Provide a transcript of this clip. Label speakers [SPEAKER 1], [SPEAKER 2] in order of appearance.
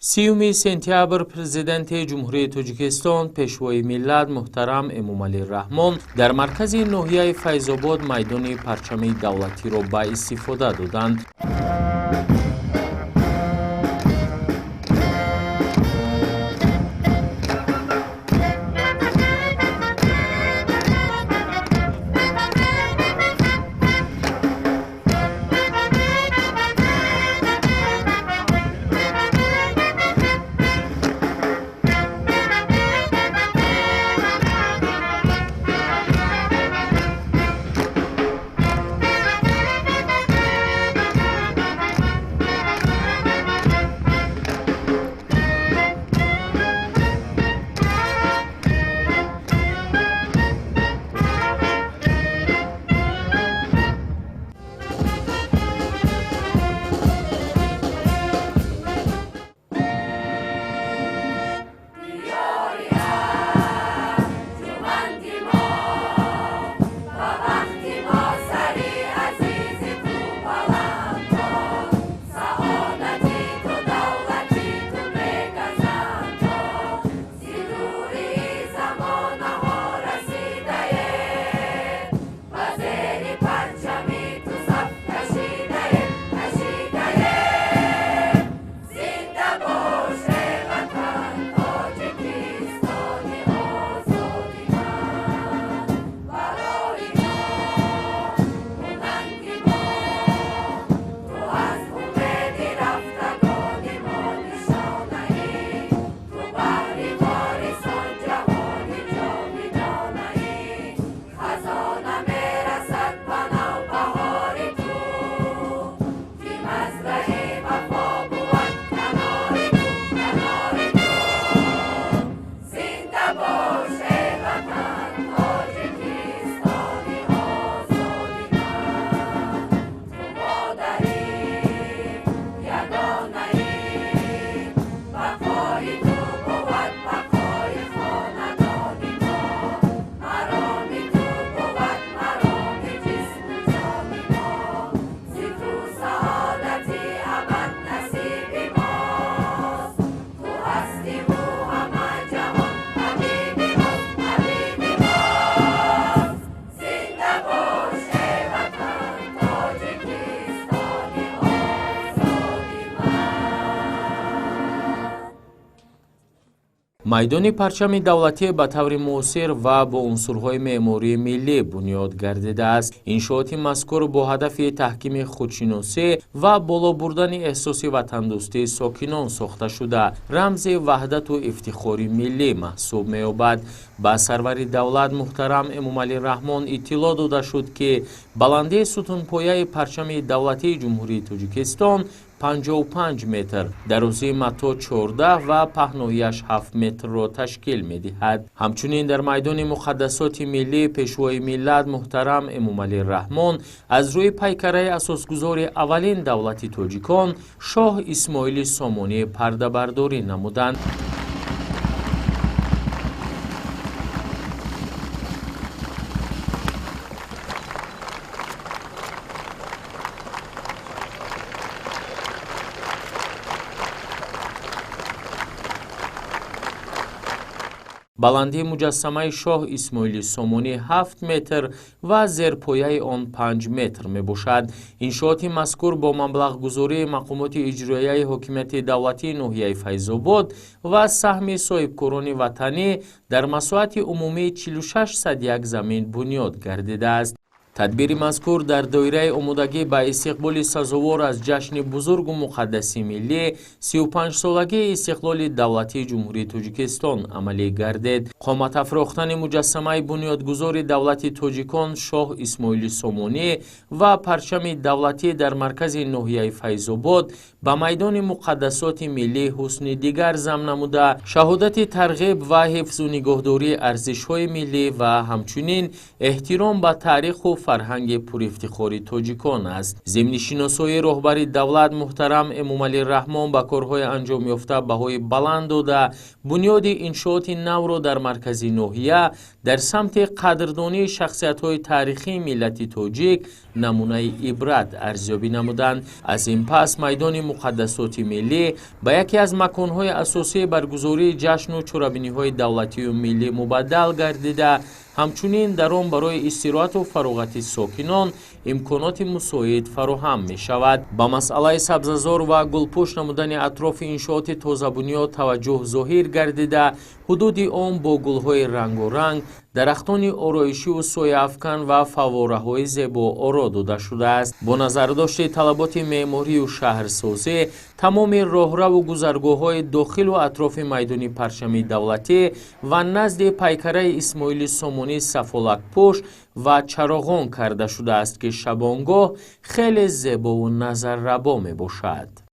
[SPEAKER 1] 30 сентябр Президенти Ҷумҳурии Тоҷикистон, Пешвои миллат муҳтарам Эмомалӣ Раҳмон дар маркази ноҳияи Файзобод майдони парчами давлатиро ба истифода доданд. Майдони парчами давлатӣ ба таври муосир ва бо унсурҳои меъмории миллӣ бунёд гардидааст. Иншооти мазкур бо ҳадафи таҳкими худшиносӣ ва боло бурдани эҳсоси ватандӯстии сокинон сохта шуда, рамзи ваҳдату ифтихори миллӣ маҳсуб меёбад. Ба сарвари давлат муҳтарам Эмомалӣ Раҳмон иттилоъ дода шуд, ки баландии сутунпояи парчами давлатии Ҷумҳурии Тоҷикистон 55 метр, дарозии матоъ 14 ва паҳнояш 7 метрро ташкил медиҳад. Ҳамчунин дар майдони муқаддасоти миллӣ Пешвои миллат муҳтарам Эмомалӣ Раҳмон аз рӯи пайкараи асосгузори аввалин давлати тоҷикон Шоҳ Исмоили Сомонӣ пардабардорӣ намуданд. Баландии муҷассамаи Шоҳ Исмоили Сомонӣ 7 метр ва зерпояи он 5 метр мебошад. Иншооти мазкур бо маблағгузории мақомоти иҷроияи ҳокимияти давлатии ноҳияи Файзобод ва саҳми соҳибкорони ватанӣ дар масоҳати умумии 46 сад як замин бунёд гардидааст. Тадбири мазкур дар доираи омодагӣ ба истиқболи сазовор аз ҷашни бузургу муқаддаси миллӣ, 35-солагии истиқлоли давлатии Ҷумҳурии Тоҷикистон амалӣ гардид. Қомат афрохтани муҷассамаи бунёдгузори давлати тоҷикон Шоҳ Исмоили Сомонӣ ва парчами давлатӣ дар маркази ноҳияи Файзобод ба майдони муқаддасоти миллӣ ҳусни дигар зам намуда, шаҳодати тарғиб ва ҳифзу нигоҳдории арзишҳои миллӣ ва ҳамчунин эҳтиром ба таъриху фарҳанги пурифтихори тоҷикон аст. Зимни шиносоии роҳбари давлат муҳтарам Эмомалӣ Раҳмон ба корҳои анҷомёфта баҳои баланд дода, бунёди иншооти навро дар маркази ноҳия дар самти қадрдонии шахсиятҳои таърихии миллати тоҷик намунаи ибрат арзёбӣ намуданд. Аз ин пас майдони муқаддасоти миллӣ ба яке аз маконҳои асосии баргузории ҷашну чорабиниҳои давлатию миллӣ мубаддал гардида, ҳамчунин дар он барои истироҳату фароғати сокинон имконоти мусоид фароҳам мешавад. Ба масъалаи сабзазор ва гулпӯш намудани атрофи иншооти тозабунёд таваҷҷӯҳ зоҳир гардида, ҳудуди он бо гулҳои рангоранг, дарахтони ороишиву сояафкан ва фаввораҳои зебо оро дода шудааст. Бо назардошти талаботи меъморию шаҳрсозӣ, тамоми роҳраву гузаргоҳҳои дохилу атрофи майдони парчами давлатӣ ва назди пайкараи Исмоили Сомонӣ сафолакпӯш ва чароғон карда шудааст, ки шабонгоҳ хеле зебову назаррабо мебошад.